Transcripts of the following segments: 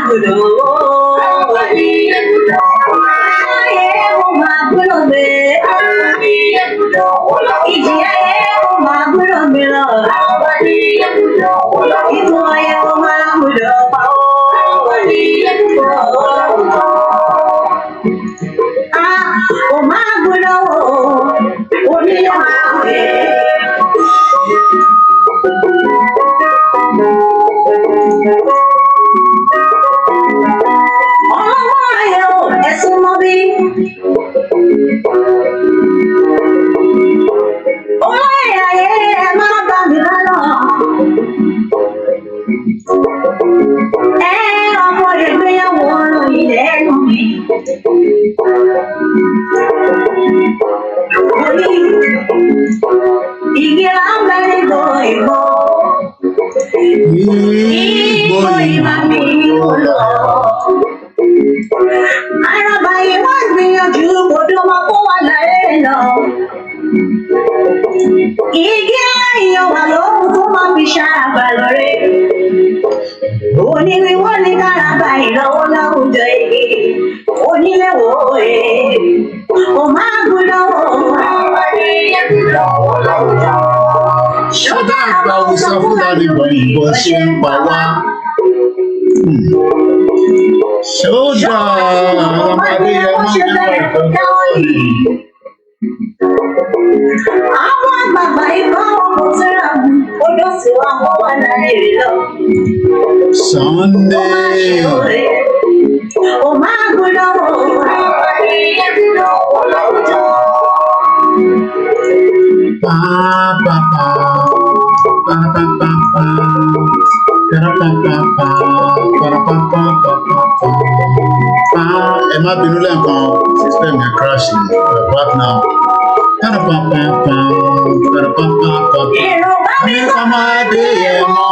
Gbọ́dọ̀ wò. Ayé mo máa gbọ́dọ̀ gbé. Ìjì ayé mo máa gbọ́dọ̀ gbé lọ. Ikú ayé mo máa gbọ́dọ̀ pa ó. Ah, ó máa gbọ́dọ̀ wò. Onílé máa gbé. Ọlọ́wọ́ ayé o, ẹ̀sùn mọ́ bí. Olóyè ayé ẹ má bá mi lọ́nà. Ẹ ọmọ ìgbéyàwó ọ̀run ilẹ̀ ẹnu mi. Orí igi lábẹ́ nígbò ìgbò. Igbó Ìgbò ìmà mi ò lọ. Àràbà yìí wá gbìyànjú odò máa kó wà láyé lọ. Igi láyọ̀ wà lóhun tó máa fi ṣàràbà lóore. Oníwíwọ́ ní káràbà ìlọ́wọ́ láwùjọ igi. Oníléwò ẹ̀. Kò máa gbọ́dọ̀ wò. Ṣọ́dá àgbà Hausa Fúlàní bọ̀ ṣe ń pa wá. Ṣódà ọmọdé ẹ má Àwọn àgbààgbà ikọ̀ wọn kò tẹ́ra odò sí wa kó wà láyé lọ. Sunday. Ó máa gbọ́dọ̀ wò. Pa pa pa pa pa pa pa pa pa pa pa pa pa pa pa pa pa. Ẹ má bínú lẹ́ẹ̀kan, system yẹn crash ni, we're back now. Pa pa pa pa pa pa pa pa. Èrò bá mi Ní ọmọdé yẹn mọ́.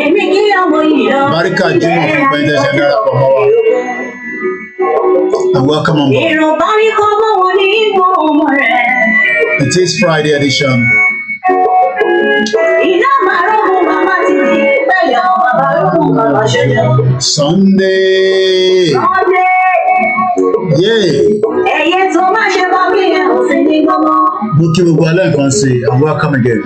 Èmi kí ọmọ yìí lọ. Barika Jimoh fún pẹ́ńtẹ́sẹ̀ darapọ̀ mọ́ wa. And welcome on board. Èrò bá mi kọ́ mọ́ wọn ní ìmọ̀ ọmọ rẹ̀. It is Friday edition. Iná màrúkú màmá ti di pẹ̀lẹ́ ọ bàbá lókun bàbá ṣẹlẹ̀. Sunday. Sunday. Yeah. Ẹyẹ tó má ṣe bá bí ẹ̀ ò sí ní gbọ́mọ́. Mo kí gbogbo alẹ́ nǹkan sí i and welcome again.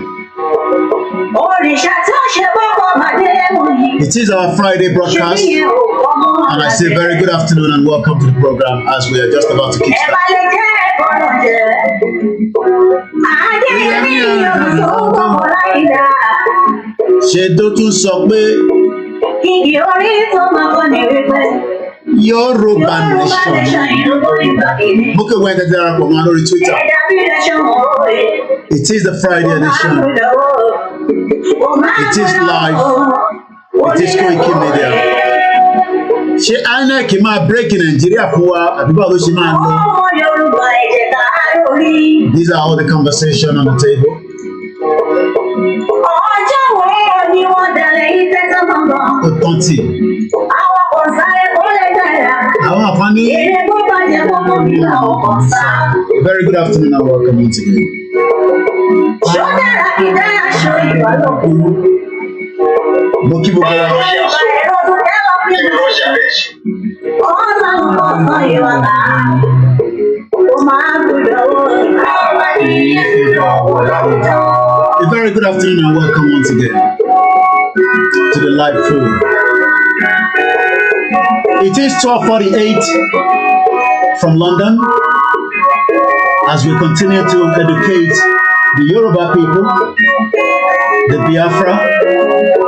Òrìṣà tí ó ṣe bọ́kọ̀ bàdé mọ̀ yìí. It is our Friday Ṣé bí broadcast yẹn ò kọ́mọ́ and I say very good afternoon and welcome to the program as we are just about to Ẹ kickstart. bá lè jẹ́ ẹ̀kọ́ jẹ. Adéyẹmí yóò tó wọ́pọ̀ láì dá. Ṣé tó tún sọ pé Igi orí tó máa kọ́ ni wípé Yorùbá Yorùbá nation. nation ìlú ìgbà kìíní. Mo kí gbogbo ẹni tẹ́tí darapọ̀ mọ́ wa lórí Twitter. Ẹ̀dá bí rẹ̀ ṣe wọ́n òye. It is the Friday edition. It is live. It is Koiki Media. Ṣé INEC máa break Nàìjíríà fún wa àbí báwo ló ṣe máa lọ? Ọmọ Yorùbá ẹ̀jẹ̀ ká lórí. These are all the conversation on the table. Ọjọ́ wo ni wọ́n dalẹ̀ ìtẹ́ sọ́mọ́gbọ̀n? Ó tán tì. Àwọn kan sáré kó lè dára. Àwọn àǹfààní. Èrè bó bàjẹ́ kókó bí àwọn kan sá. Very good afternoon and welcome once again. Ṣó dára kí dára ṣo ìbálòpọ̀? Mo kí gbogbo wa. Yorùbá ẹ̀rọ tó tẹ́lọ̀ fi mú. Ọ̀sán ọ̀sán ìwà ká. Ó máa gbọ́dọ̀ wò. A very good afternoon and welcome once again to the live food. It is 12:48 from London as we continue to educate the Yoruba people, the Biafra,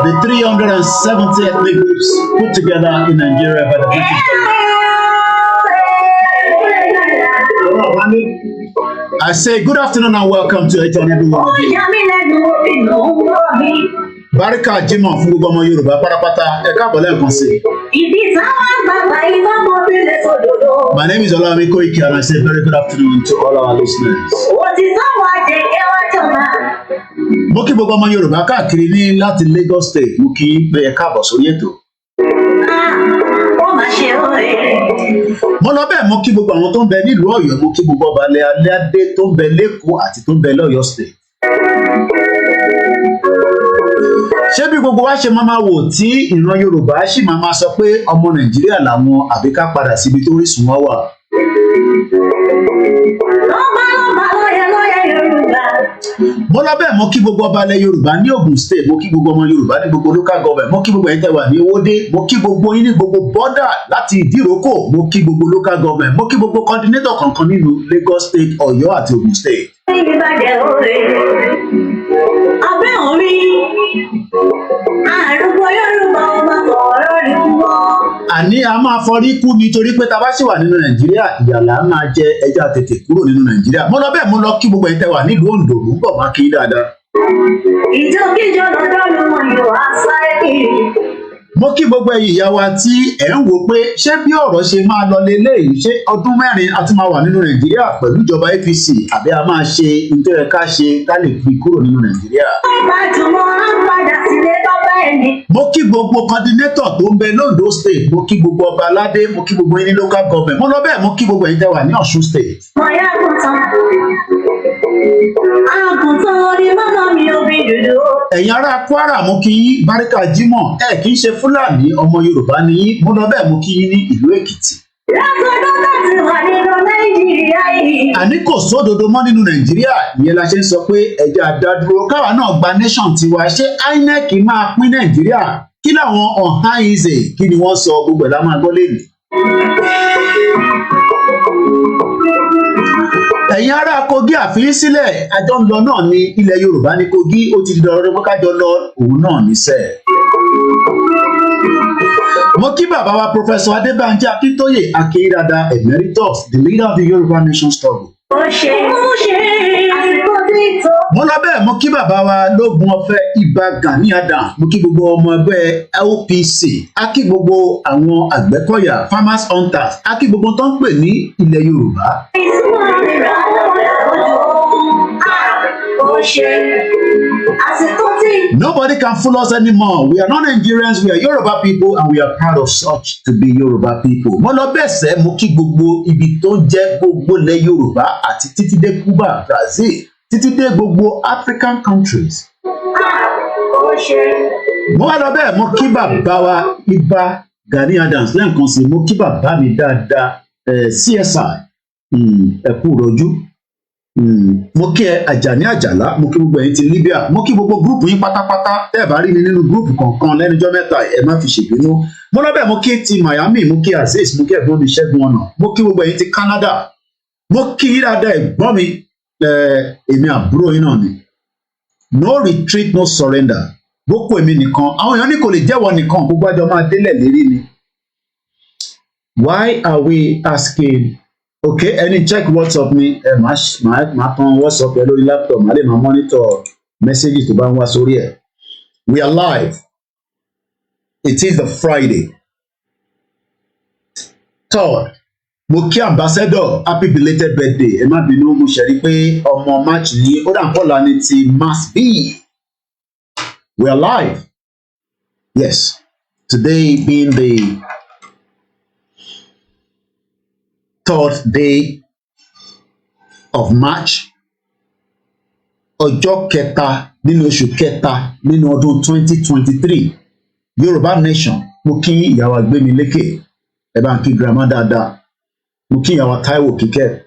the 370 ethnic groups put together in Nigeria by the British government. I say good afternoon and welcome to each and every one of you. Ó yà mí lẹ́nu inú ń bọ̀ mí. Barika Jimoh fún gbogbo ọmọ Yorùbá pátápátá, ẹ káàbọ̀ lẹ́ẹ̀kan sí i. Ìdí táwọn àgbààgbà iná mọ bílẹ̀ sódòdó. My name is Olawale Koiki and I say very good afternoon to all our listeners. Òtítọ́ wa jẹ́ kí wá jọba. Mo kí gbogbo ọmọ Yorùbá káàkiri ní láti Lagos State, mo kí yín pé ẹ káàbọ̀ sórí ètò. Ah, ó mà ṣe òye. Mo lọ bẹ́ẹ̀, mo kí gbogbo àwọn tó ń bẹ nílùú Ọ̀yọ́, mo kí gbogbo ọba alẹ́ aládé tó ń bẹ l'Ékòó àti tó ń bẹ lọ́yọ́ State. Ṣé bí gbogbo wa ṣe máa wò tí ìran Yorùbá sì máa sọ pé ọmọ Nàìjíríà làwọn, àbí ká padà síbi tó rísun wọn wà? Lọ́ba lọ́ba, lọ́yẹ lọ́yẹ Yorùbá. Mo lọ bẹ́ẹ̀, mo kí gbogbo ọba ilẹ̀ Yorùbá ní Ogun State, mo kí gbogbo ọmọ Yorùbá ní gbogbo local government, mo kí gbogbo ẹ̀yin tẹ́ wà ní Owódé, mo kí gbogbo yín ní gbogbo border láti Ìdíròkò, mo kí gbogbo local government, mo kí gbogbo coordinator kankan nínú Lagos State, Ọ̀yọ́ àti Ogun State. Ìbàjẹ́ òwe. Abẹ́ orí. Àrùkọ Yorùbá ọmọ ọ̀rọ̀ rí wọ́. Àní a máa fọrí kú nítorí pé tá a bá sì wà nínú Nàìjíríà, ìyà là ń máa jẹ. Ẹja tètè kúrò nínú Nàìjíríà. Mo lọ bẹ́ẹ̀, mo lọ kí gbogbo ẹ̀yin tẹ́ wà nílùú Oǹdó. Mo ń bọ̀ máa kí yín dáadáa. Ìjọkíjọ lọ́dọ́ ló mọ̀ yóò á sáré kiri. Mo kí gbogbo ẹ̀yin ìyá wa tí ẹ̀ ń wò pé ṣé bí ọ̀rọ̀ ṣe máa lọ leléyìí, ṣé ọdún 4 a tún máa wà nínú Nàìjíríà pẹ̀lú ìjọba APC, àbí a máa ṣe nítorí ká ṣe ká lè fi kúrò nínú Nàìjíríà? Gbajúmọ̀ á padà sílé bàbá ẹni. Mo kí gbogbo coordinator tó ń bẹ l'Ondo State, mo kí gbogbo ọba aládé, mo kí gbogbo yín ní local government. Mo lọ bẹ́ẹ̀, mo kí gbogbo ẹ̀yin tẹ́ wà ní Ọ̀ṣun State. Mọ̀ ya àgùntàn. Àgùntàn ni màmá mi ò bí dúdú. Ẹ̀yin ará Kwara, mo kí yín, báríkà Jímọ̀. Ẹ kì í ṣe Fúlàní, ọmọ Yorùbá ni yín. Mo lọ bẹ́ẹ̀, mo kí yín ní ìlú Èkìtì. Látọdún láti wà nínú Nàìjíríà yìí. Àní kò sódodo mọ́ nínú Nàìjíríà. Ìyẹn la ṣe ń sọ pé ẹjẹ́ àdádúró, káwa náà gba nation tiwa. Ṣé INEC máa pín Nàìjíríà? Kí làwọn Ohanaeze, kí ni wọ́n sọ? Gbogbo ẹ̀ la máa gbọ́ lẹ́nu. Ẹ̀yin ará Kogi, àfihàn sílẹ̀, àjọ ń lọ náà ní ilẹ̀ Yorùbá ní Kogi. Ó ti di dandan pé kájọ lọ òun náà níṣẹ́. Mo kí bàbá wa, Professor Adébánjí Akíntóyè Akíndada, emeritus, the leader of the Yorùbá nation struggle. Ó ṣe ó ṣe àsìkò tí tó. Mo lọ bẹ́ẹ̀, mo kí bàbá wa lógun ọ̀fẹ́, Ìbà Gani Adams. Mo kí gbogbo ọmọ ẹgbẹ́ LPC, a kí gbogbo àwọn Àgbẹ̀kọ̀yà, farmers, hunters, a kí gbogbo tó ń pè ní ilẹ̀ Yorùbá. Ìtumọ̀ rẹ̀ ó ṣe àsìkò tí. Nobody can fool us anymore. We are not Nigerians, we are Yoruba people, and we are proud of such to be Yoruba people. Mo lọ bẹ́ẹ̀ sẹ́, mo kí gbogbo ibi tó ń jẹ́ gbogbo ilẹ̀ Yorùbá àti títí dé Cuba, Brazil, títí dé gbogbo African countries. Ó ṣe. Mo wá lọ bẹ́ẹ̀, mo kí bàbá wa Ìbà Gani Adams lẹ́ẹ̀kan sí. Mo kí bàbá mi dáadáa, CSI, ẹ kú rọjú. Mo kí ẹ, Àjàní Àjàlá. Mo kí gbogbo ẹ̀yin ti Libya, mo kí gbogbo group yín pátápátá. Tẹ́ ẹ bá rí mi nínú group kọ̀ọ̀kan lẹ́nujọ́ mẹ́ta, ẹ má fi ṣèbínú. Mo lọ bẹ́ẹ̀, mo kí ti Miami, mo kí Azeez, mo kí ẹ̀gbọ́n mi Ṣẹ́gun Ọ̀nà, mo kí gbogbo ẹ̀yin ti Canada, mo kí yín dáadáa. Ẹ̀gbọ́n mi, èmi àbúrò yín náà ni. No retreat, no surrender. Boko èmi nìkan, àwọn èèyàn ní kò lè jẹ́wọ́ nìkan, gbogbo àjọ máa délẹ̀ lérí ni. Why are we asking? Okay, ẹni check WhatsApp mi. Ẹ máa máa tan WhatsApp ẹ lórí laptop, máa lè máa monitor messages tó bá ń wá sórí ẹ. We are live. It is the Friday third. Mo kí ambassador, happy belated birthday. Ẹ má bínú, mo ṣe rí i pé ọmọ March ní ó dà ń pọ̀ lánìí ti mass b. We are live. Yes, today being the third day of March, ọjọ́ kẹta nínú oṣù kẹta nínú ọdún 2023, Yorùbá nation. Mo kí ìyàwó Agbémilékè, ẹ bá ń kí grandma dáadáa. Mo kí ìyàwó Táíwò Kíkẹ́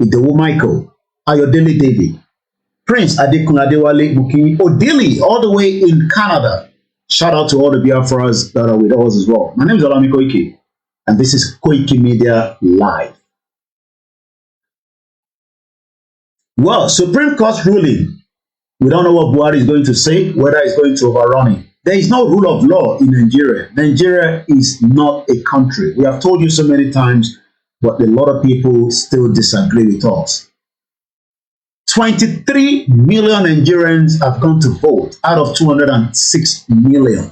Ìdòwú, Michael Ayọ̀délé, David Prince Adékúnlé, Adéwálé. Mo kí Odili all the way in Canada. Shout out to all the Biafras that are with us as well. My name is Olami Koiki and this is Koiki Media Live. Well, Supreme Court ruling. We don't know what Buhari is going to say, whether he's going to overrun it. There is no rule of law in Nigeria. Nigeria is not a country. We have told you so many times, but a lot of people still disagree with us. 23 million Nigerians have gone to vote out of 206 million.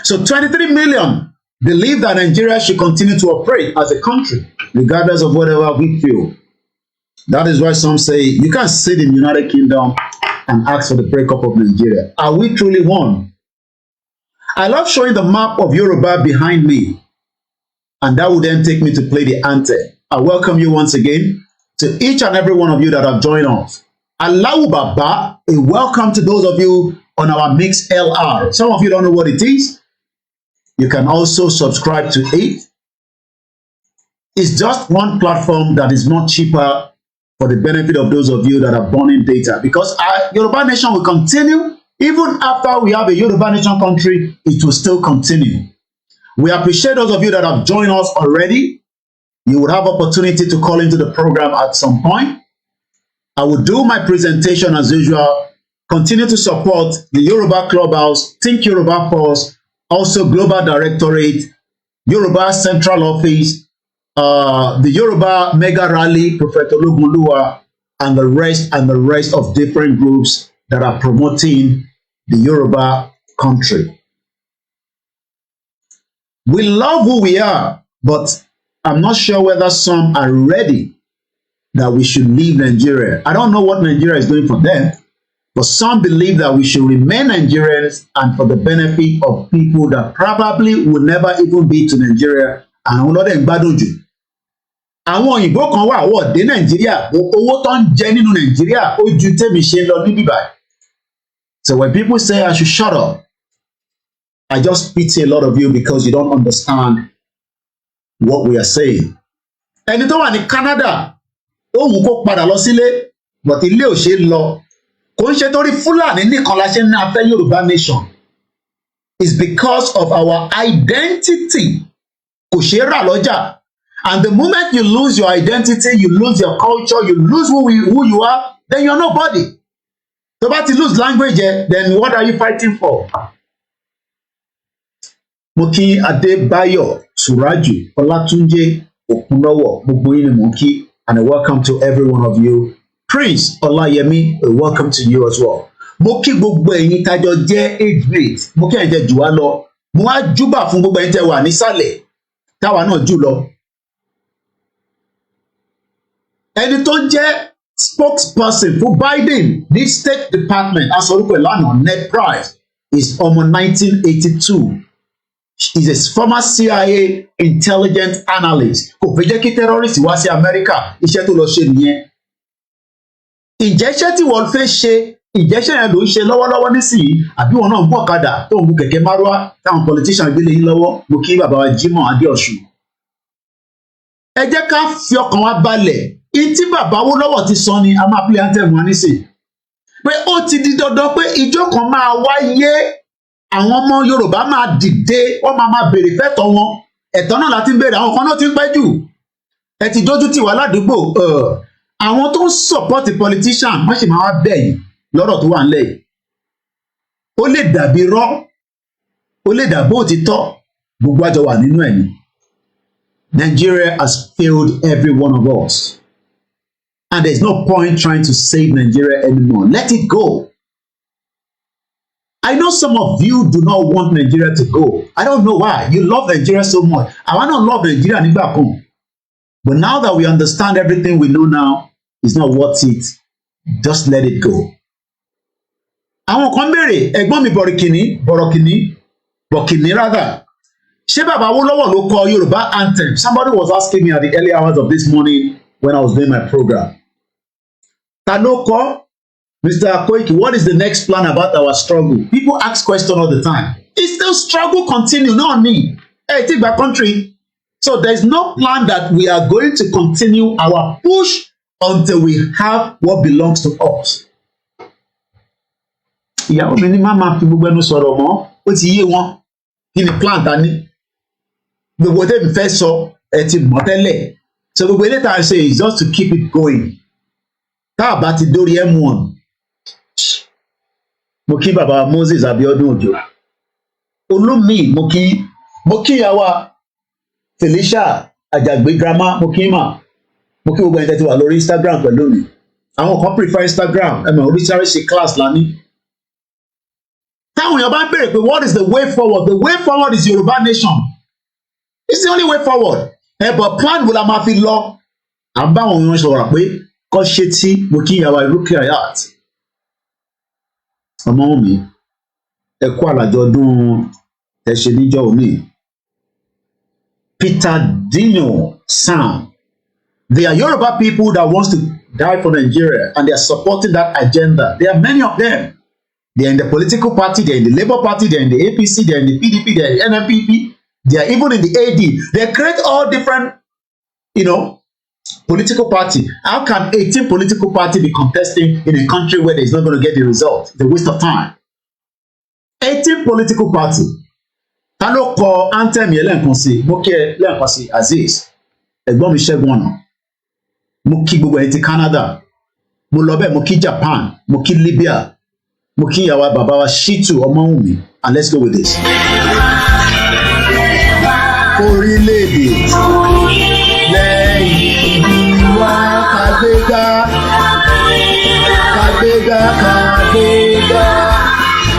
So 23 million believe that Nigeria should continue to operate as a country, regardless of whatever we feel. That is why some say you can't sit in United Kingdom and ask for the breakup of Nigeria. Are we truly one? I love showing the map of Yoruba behind me, and that would then take me to play the anthem. I welcome you once again to each and every one of you that have joined us. Allahu Baba, a welcome to those of you on our Mix LR. Some of you don't know what it is. You can also subscribe to it. It's just one platform that is more cheaper for the benefit of those of you that are burning data. Because Yoruba Nation will continue. Even after we have a Yoruba Nation country, it will still continue. We appreciate those of you that have joined us already. You would have opportunity to call into the program at some point. I will do my presentation as usual. Continue to support the Yoruba Clubhouse, Think Yoruba Force, also Global Directorate, Yoruba Central Office, the Yoruba Mega Rally, Prophet Ologunluwa, and the rest of different groups that are promoting the Yoruba country. We love who we are, but I'm not sure whether some are ready that we should leave Nigeria. I don't know what Nigeria is doing for them, but some believe that we should remain Nigerians and for the benefit of people that probably will never even be to Nigeria. Àwọn lọ́dẹ̀ ń gbádùn jù. Àwọn òyìnbó kan wà wọ̀ dé Nàìjíríà, owó tó ń jẹ nínú Nàìjíríà ó ju tèmi ṣe lọ níbí báyìí. So when people say I should shut up, I just pity a lot of you because you don't understand what we are saying. Ẹni tó wà ní Canada, ó wù kó padà lọ sílé, but ilé ò ṣe é lọ. Kò ń ṣe torí Fúlàní nìkan la ṣe ń ní a fẹ́ Yorùbá nation. It's because of our identity. Kò ṣeé rà lọ́jà. And the moment you lose your identity, you lose your culture, you lose who you are, then you're nobody. Tó bá ti lose language ẹ, then what are you fighting for? Mo kí Adébáyọ̀ Suraju Ọlátúnjé Òkúnlọ́wọ̀, gbogbo yín ni mò ń kí, and a welcome to every one of you. Prince Ọláyẹmí, a welcome to you as well. Mo kí gbogbo ẹ̀yin tájọ jẹ́ age mate, mo kí ẹ̀yin tẹ́ jù wá lọ. Mo wá júbà fún gbogbo ẹ̀yin tẹ́ wà nísàlẹ̀ táwa náà jù lọ. Ẹni tó jẹ́ spokesperson fún Biden ní State Department, aṣọ orúkọ ẹ̀ lánàá, Ned Price, is ọmọ 1982. Is a former CIA intelligence analyst. Kò fẹ́ jẹ́ kí terrorist wá sí Amẹ́ríkà, iṣẹ́ tó lọ ṣe nìyẹn. Ǹjẹ́ iṣẹ́ tí wọ́n fẹ́ ṣe, ǹjẹ́ iṣẹ́ yẹn ló ń ṣe lọ́wọ́lọ́wọ́ nísìnyí, àbí wọn náà ń gún ọ̀kadà tó ń gun kẹ̀kẹ́ márúwá táwọn politician gbélé yín lọ́wọ́? Mo kí bàbá wa Jimoh Adéọ̀sùn. Ẹ jẹ́ ká fi ọkàn wa balẹ̀. In tí bàbá Awólọ́wọ̀ ti sọ ni a máa play anthem wa nísìnyí, pé ó ti di dandan pé ìjọ kan máa wáyé, àwọn ọmọ Yorùbá máa dìde, wọ́n máa máa béèrè fẹ́tọ̀ wọn. Ẹ̀tọ́ náà láti ń béèrè, àwọn kan náà ti ń pẹ́ jù. Ẹ ti dójú tì wá ládùúgbò. Àwọn tó ń support politician, wọ́n sì máa wá bẹ̀ yín lọ́rọ̀ tó wà ńlẹ̀ yìí. Ó lè dàbí rọ́, ó lè dàbí òtítọ́, gbogbo àjọ wà nínú ẹ̀ ni. Nigeria has failed every one of us, and there is no point trying to save Nigeria anymore. Let it go. I know some of you do not want Nigeria to go. I don't know why. You love Nigeria so much. Àwa náà love Nigeria nígbà kan. But now that we understand everything we know now, it's not worth it. Just let it go. Àwọn kan béèrè, ẹ̀gbọ́n mi Bọ̀rọ̀kìnní, Bọ̀rọ̀kìnní, Bọ̀kìnní rather. Ṣé bàbá Awólọ́wọ̀ ló kọ Yorùbá anthem? Somebody was asking me at the early hours of this morning when I was doing my program. Ta ló kọ? Mr. Koiki, what is the next plan about our struggle? People ask question all the time. It's still struggle continue, not me. Hey, take back country. So there's no plan that we are going to continue our push until we have what belongs to us. Ìyàwó mi ní má máa fi gbogbo ẹnu sọ̀rọ̀ mọ́, ó ti yé wọn. Kí ni plan ta ní? Gbogbo tẹ́mi fẹ́ sọ, ẹ ti mọ̀ tẹ́lẹ̀. So gbogbo eléyìí tá a ṣe is just to keep it going. Tá a bá ti dórí M1, mo kí bàbá Moses Abiodun Ojo olómi, mo kí ìyàwó Felicia Àjàgbé grandma, mo kí mà, mo kí gbogbo ẹni tẹ́ ti wà lórí Instagram pẹ̀lú mi. Àwọn kan prefer Instagram, ẹ mọ̀, oríṣiríṣi class la ní. Táwọn èèyàn bá ń béèrè pé what is the way forward, the way forward is Yorùbá nation. It's the only way forward. Ẹ but plan wo la máa fi lọ? À ń bá àwọn èèyàn sọ̀rọ̀ pé kọ́ ṣe tí. Mo kí ìyàwó Rukayat ọmọ mi, ẹ kú àlàjọ ọdún ẹ ṣe níjọ́ òní. Peter Dino Sam, there are Yoruba people that wants to Die for Nigeria, and they are supporting that agenda. There are many of them. They are in the political party, they are in the Labour Party, they are in the APC, they are in the PDP, they are in the NNPP, they are even in the AD. They create all different political party. How can 18 political party be contesting in a country where there is not going to get the result? It's a waste of time. 18 political party. Ta ló kọ anthem yẹn lẹ́ẹ̀kan sí? Mo kí ẹ lẹ́ẹ̀kan sí, Azeez. Ẹ̀gbọ́n mi Ṣẹ́gun Ọ̀nà. Mo kí gbogbo ẹ̀yin ti Canada. Mo lọ bẹ́ẹ̀, mo kí Japan, mo kí Libya, mo kí ìyàwó bàbá wa Shitu Ọmọ́wùnmí, and let's go with this. Orílẹ̀-èdè lẹ́yìn wá kàgbéga, kàgbéga, kàgbéga,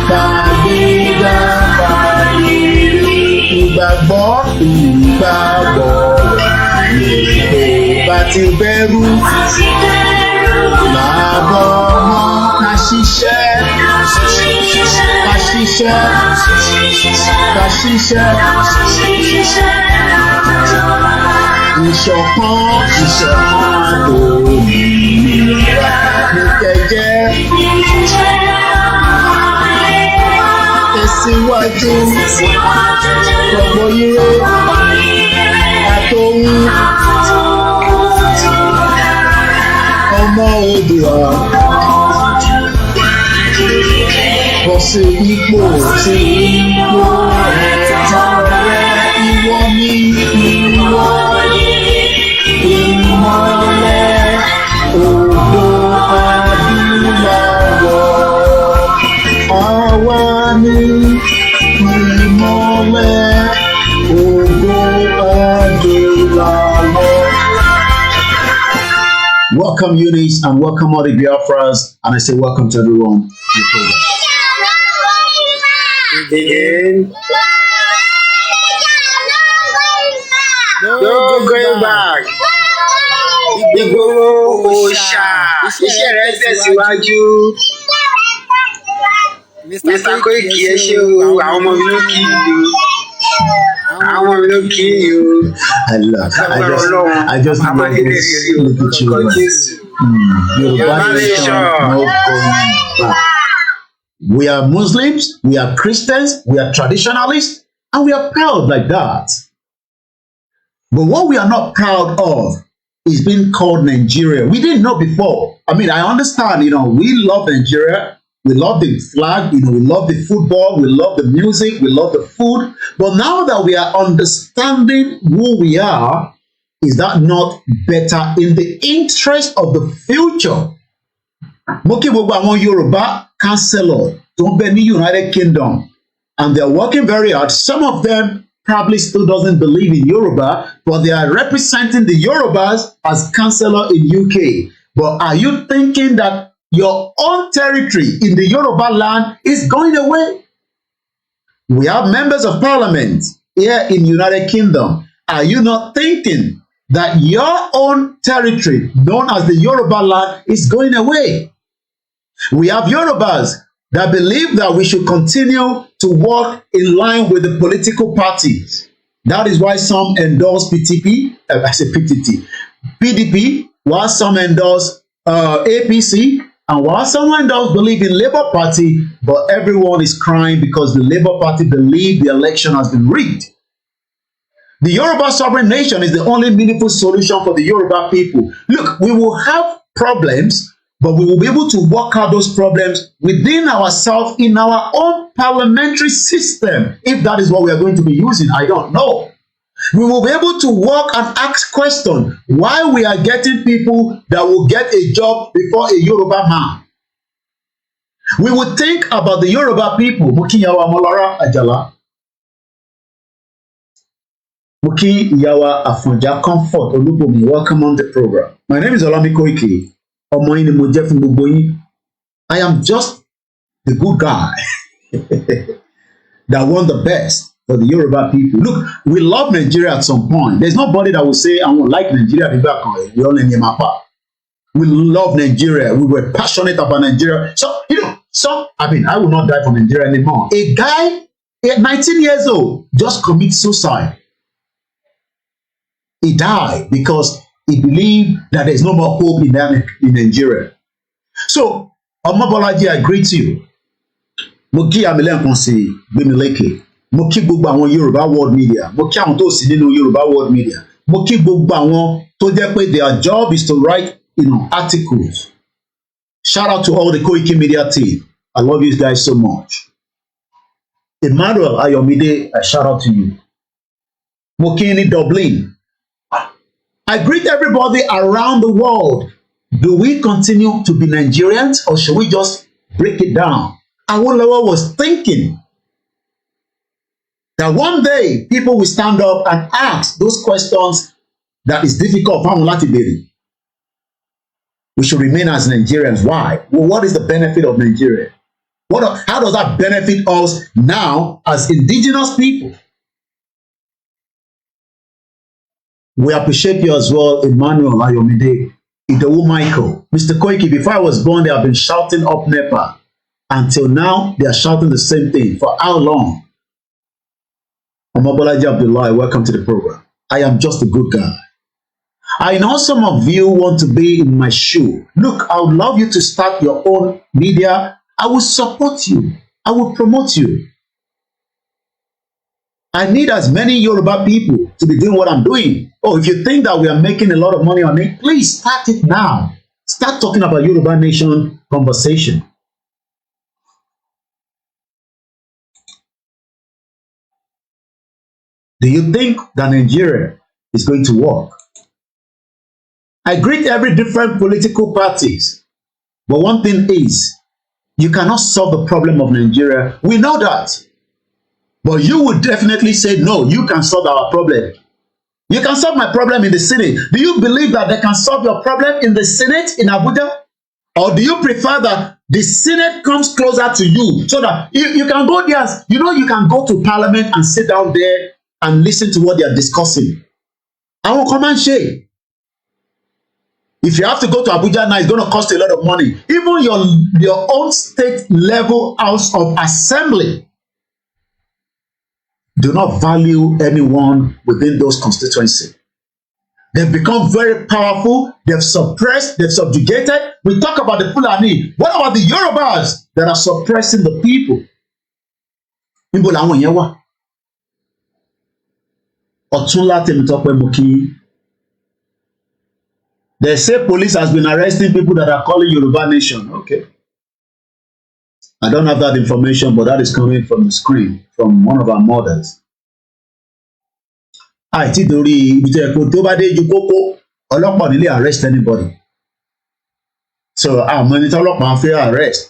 kàgbéga, kàgbéga. Ìgbàgbọ́, ìgbàgbọ́ ní kò bá ti bẹ̀rù làbọ̀ mọ́, ká ṣiṣẹ́, ká ṣiṣẹ́, ká ṣiṣẹ́. Ìṣọ̀kan, ìṣọ̀kan àtòmìnira ní kẹjẹ tẹ̀síwájú gbogbo ire àtòhun ọmọ Oòduà bọ́ sí ipò, sí ipò ẹ̀tọ́ rẹ. Ìwọ ni, ìwọ ìmọ́lẹ̀ ògo adúláwọ̀. Àwa ni ìmọ́lẹ̀ ògo adúláwọ̀. Welcome, Eunice, and welcome all the Biafras, and I say welcome to everyone to the program. Again. No going back. Ìgbòho Òòṣà, iṣẹ́ rẹ̀ tẹ̀síwájú. Mr. Koiki, ẹ ṣé o, àwọn ọmọ mi ló kí yín o. Àwọn ọmọ mi ló kí yín o. I love. I just love this little children. Yoruba nation, no going back. We are Muslims, we are Christians, we are traditionalists, and we are proud like that. But what we are not proud of is being called Nigeria. We didn't know before. I mean, I understand, we love Nigeria. We love the flag, we love the football, we love the music, we love the food. But now that we are understanding who we are, is that not better in the interest of the future? Mo kí gbogbo àwọn Yorùbá councillor tó ń bẹ ní United Kingdom, and they are working very hard. Some of them probably still doesn't believe in Yoruba, but they are representing the Yorubas as councillor in UK. But are you thinking that your own territory in the Yoruba land is going away? We have members of parliament here in United Kingdom. Are you not thinking that your own territory, known as the Yoruba land, is going away? We have Yorubas that believe that we should continue to work in line with the political parties. That is why some endorse PTP, I say PTT, PDP, while some endorse APC, and while some endorse believe in Labour Party, but everyone is crying because the Labour Party believe the election has been rigged. The Yoruba sovereign nation is the only meaningful solution for the Yoruba people. Look, we will have problems, but we will be able to work out those problems within ourselves in our own parliamentary system. If that is what we are going to be using, I don't know. We will be able to work and ask questions why we are getting people that will get a job before a Yoruba man. We will think about the Yoruba people. Mo kí ìyàwó Ọmọlára Àjàlá. Mo kí ìyàwó Àfọ̀njá Comfort Olúbùnmi. Welcome on the program. My name is Olami Koiki. Ọmọ yín ni mo jẹ́ fún gbogbo yín. I am just the good guy that want the best for the Yoruba people. Look, we love Nigeria at some point. There's nobody that will say, "I won't like Nigeria" nígbà kan. We all ní ẹ máa pa. We love Nigeria. We were passionate about Nigeria. So, I mean, I will not die for Nigeria anymore. A guy, 19 years old, just commit suicide. He died because He believed that there is no more hope in that in Nigeria. So, Omobolaji, I greet you. Mo kí àmì lẹ́ẹ̀kan sí Gbémilékè. Mo kí gbogbo àwọn Yorùbá World Media. Mo kí àwọn tó sí nínú Yorùbá World Media. Mo kí gbogbo àwọn tó jẹ́ pé their job is to write articles. Shout out to all the Koiki Media team. I love you guys so much. Emmanuel Ayomide, I shout out to you. Mo kí ní Dublin. I greet everybody around the world. Do we continue to be Nigerians or should we just break it down? Awolowo was thinking that one day people will stand up and ask those questions that is difficult fáwọn láti béèrè. We should remain as Nigerians. Why? Well, what is the benefit of Nigeria? How does that benefit us now as indigenous people? We appreciate you as well, Emmanuel Ayomide, Idowu Michael. Mr. Koiki, before I was born, they have been shouting up NEPA. Until now, they are shouting the same thing. For how long? Omobolaji Abdullahi, welcome to the program. I am just a good guy. I know some of you want to be in my shoe. Look, I would love you to start your own media. I will support you. I will promote you. I need as many Yoruba people to be doing what I'm doing. Oh, if you think that we are making a lot of money on it, please start it now. Start talking about Yoruba Nation conversation. Do you think that Nigeria is going to work? I greet every different political parties, but one thing is, you cannot solve the problem of Nigeria. We know that. But you would definitely say, no, you can solve our problem. You can solve my problem in the Senate. Do you believe that they can solve your problem in the Senate in Abuja? Or do you prefer that the Senate comes closer to you so that you can go there? You know, you can go to Parliament and sit down there and listen to what they are discussing. Àwọn kan máa ń ṣe. If you have to go to Abuja now, it's going to cost you a lot of money. Even your own state level House of Assembly do not value anyone within those constituencies. They've become very powerful. They've suppressed, they've subjugated. We talk about the Fulani. What about the Yorubas that are suppressing the people? Níbo làwọn yẹn wà? Ọ̀túnlá Tèmítọ́pẹ́ mo kí yín. They say police has been arresting people that are calling Yoruba nation. Okay. I don't have that information, but that is coming from the screen from one of our mothers. Àìtí torí ibi tó yẹ kó tó bá dé ju kókó ọlọ́pàá ò ní lè arrest anybody. So àmọ́ ẹni tí ọlọ́pàá fẹ́ arrest.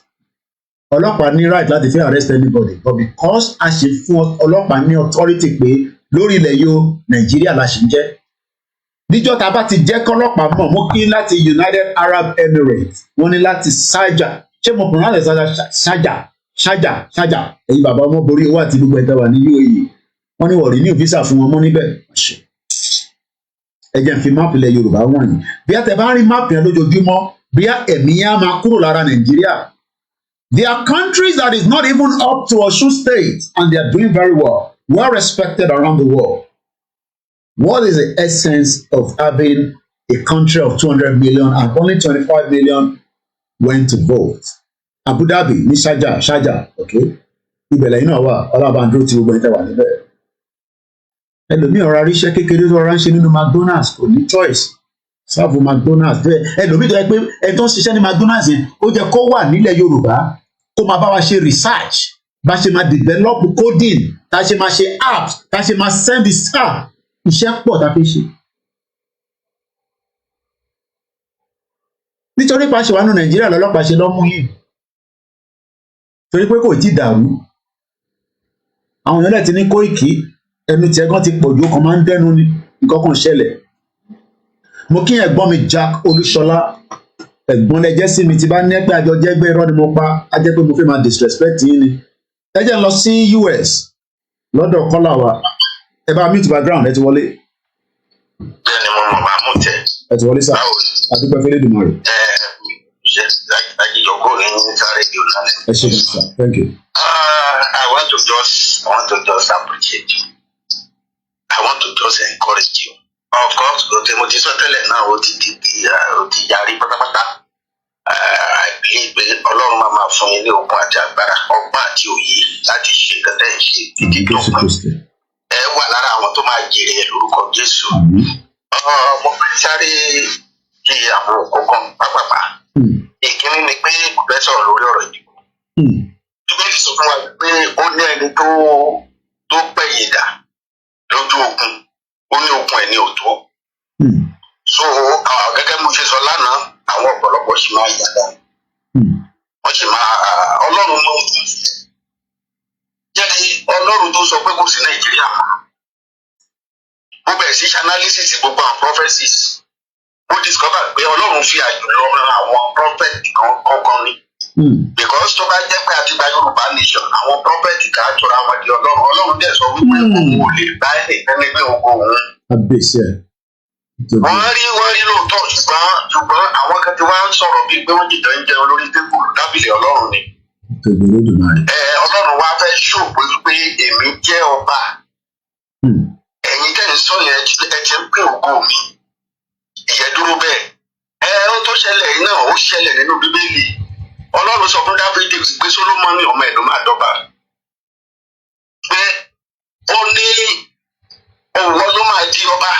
Ọlọ́pàá ní right láti fẹ́ arrest anybody, but because a ṣe fún ọlọ́pàá ní authority pé lórí ilẹ̀ yóò Nàìjíríà la ṣì ń jẹ́. Níjọ́ tá a bá ti jẹ́ kọ́lọ́pàá mọ̀ mú kí láti United Arab Emirates wọ́n ní láti Sharjah, ṣé mo pronounce Sharjah, Sharjah, Sharjah, Sharjah, ẹ̀yin bàbá ọmọ borí owó àti gbogbo ẹ̀tẹ̀ wà ní UAE, wọ́n ní wọ́n rí ní visa fún wọn mọ́ níbẹ̀. Ẹ jẹ́ n fi máàpù ilẹ̀ Yorùbá wọ̀nyí. Bí a tẹ̀ bá ń rí máàpù yẹn lójoojúmọ́, bí ẹ̀mí yẹn á máa kúrò lára Nàìjíríà. There are countries that is not even up to Osun State and they are doing very well, well respected around the world. What is the essence of having a country of 200 million and only 25 million went to vote? Abu Dhabi ní Sharjah, Sharjah, okay. Ibẹ̀ lẹ́yìn náà wà, Ọlábàndúró tí gbogbo ẹni tẹ́ wà níbẹ̀. Ẹlòmíì ọ̀rọ̀ aríṣẹ́ kékeré tó rọra ń ṣe nínú McDonald's kò ní choice. Sáàbù McDonald's bẹ́ẹ̀ ẹlòmíì tó yẹ pé ẹni tó ń ṣiṣẹ́ ní McDonald's yẹn ó jẹ́ kó wà nílẹ̀ Yorùbá kó máa bá wa ṣe research bá ṣe máa develop coding, tá ṣe máa ṣe apps, tá ṣe máa send the staff, iṣẹ́ pọ̀ tá fi ṣe. Nítorí pa ṣe wà nù Nàìjíríà lọ́lọ́pàá ṣe lọ́mú yìí torí pé kò tí ì dàrú. Àwọn èèyàn dẹ̀ ti ní Kóìkì ẹnu tiẹ̀ gan ti pọ̀ ju ọkàn máa ń dẹ́nu ní nǹkan kan ṣẹlẹ̀. Mo kí ẹ̀gbọ́n mi Jack Olúṣọlá, ẹ̀gbọ́n lẹ jẹ́ sí mi, tí bá ní ẹgbẹ́ àjọ jẹ́gbẹ́ irọ́ ni mo pa á jẹ́ pé mo fẹ́ máa disrespect yín ni. Ẹ jẹ́ n lọ sí US lọ́dọ̀ kọ́là wa, ẹ bá mute background, ẹ ti wọlé. Bẹ́ẹ̀ ni mo mọ̀ máa mú tẹ̀. Ẹ ti wọlé sá, adúpẹ́ fẹ́lẹ́ dùnmọ̀ rẹ̀. Ẹ ṣe àjíjọkọ ní sáré bí lálẹ́. Ẹ ṣe gan sá, thank you. I want to just appreciate you. I want to just encourage you. Of course, kò mo ti sọ tẹ́lẹ̀ náà, ó ti di bí ó ti yarí pátápátá. I believe pé Ọlọ́run máa máa fún yín ní okun àti agbára, ọgbọ́n àti òye láti ṣe nǹkan tẹ́ ẹ̀ ń ṣe títí Jésù dópin. Kristi. Ẹ wà lára àwọn tó máa jèrè ẹ lórúkọ Jésù. Àmín. Mo fẹ́ sáré ṣe àwọn òkú kan pápápá. Ìkíní ni pé mo fẹ́ sọ̀rọ̀ lórí ọ̀rọ̀ ìdìbò. Bíbélì sọ fún wa pé ó ní ẹni tó pẹ̀yìn dà lójú ogun, ó ní okun ẹ̀ ní òtó. So gẹ́gẹ́ mo ṣe sọ lánàá, àwọn ọ̀pọ̀lọpọ̀ sì máa yàgà. Wọ́n sì máa Ọlọ́run mọ́ jẹ́ Ọlọ́run tó sọ pé kò sí Nàìjíríà mọ́. Mo bẹ̀rẹ̀ sí ṣe analysis gbogbo àwọn prophecies. Mo discover pé Ọlọ́run fi àjùlọ ran àwọn prophet kan kankan ni. Because tó bá jẹ́ pé a ti gba Yorùbá nation, àwọn prophet kà á tura wọn di Ọlọ́run. Ọlọ́run dẹ̀ sọ wípé òun ò lè bá ẹnìkan nígbè ògo òun. Abèsè. Wọ́n rí lóòótọ́, ṣùgbọ́n àwọn kan ti wá ń sọ̀rọ̀ bíi pé wọ́n jìjọ ń jẹun lórí table tábìlì Ọlọ́run ni. Tóbi Olódùmarè. Ẹ Ọlọ́run wá fẹ́ ṣòpin wípé èmi jẹ́ ọba. Ẹ̀yin tẹ́ ń sọ yẹn, ẹ ti ń pín ògo mi. Ìyẹn dúró bẹ́ẹ̀. Ẹ ohun tó ṣẹlẹ̀ yìí náà, ó ṣẹlẹ̀ nínú Bíbélì. Ọlọ́run sọ fún Dáfídì pé Sólómọ́nì ọmọ ẹ̀ ló máa dọ́ba, pé ó ní òun ló máa di ọba.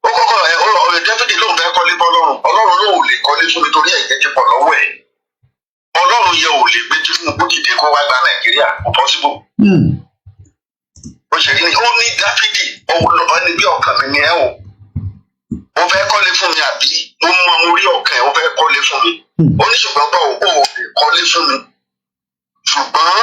Ó kọ́kọ́ ẹ ọ̀rẹ́ Dáfídì lóun fẹ́ kọ́lé fọlọ́run. Ọlọ́run lóun ò lè kọ́lé fún mi torí ẹ̀jẹ̀ ti pọ̀ lọ́wọ́ ẹ̀. Ọlọ́run yẹ ò lè gbé Tinubu dìde kó wá gba Nàìjíríà, kò possible. Ó ṣe rí ni ó ní Dáfídì ẹni bí ọkàn mi ni ẹ o, ó fẹ́ kọ́lé fún mi àbí? Mo mọ mo rí ọkàn ẹ̀, ó fẹ́ kọ́lé fún mi. Ó ní ṣùgbọ́n báwo, ó ò lè kọ́lé fún mi, ṣùgbọ́n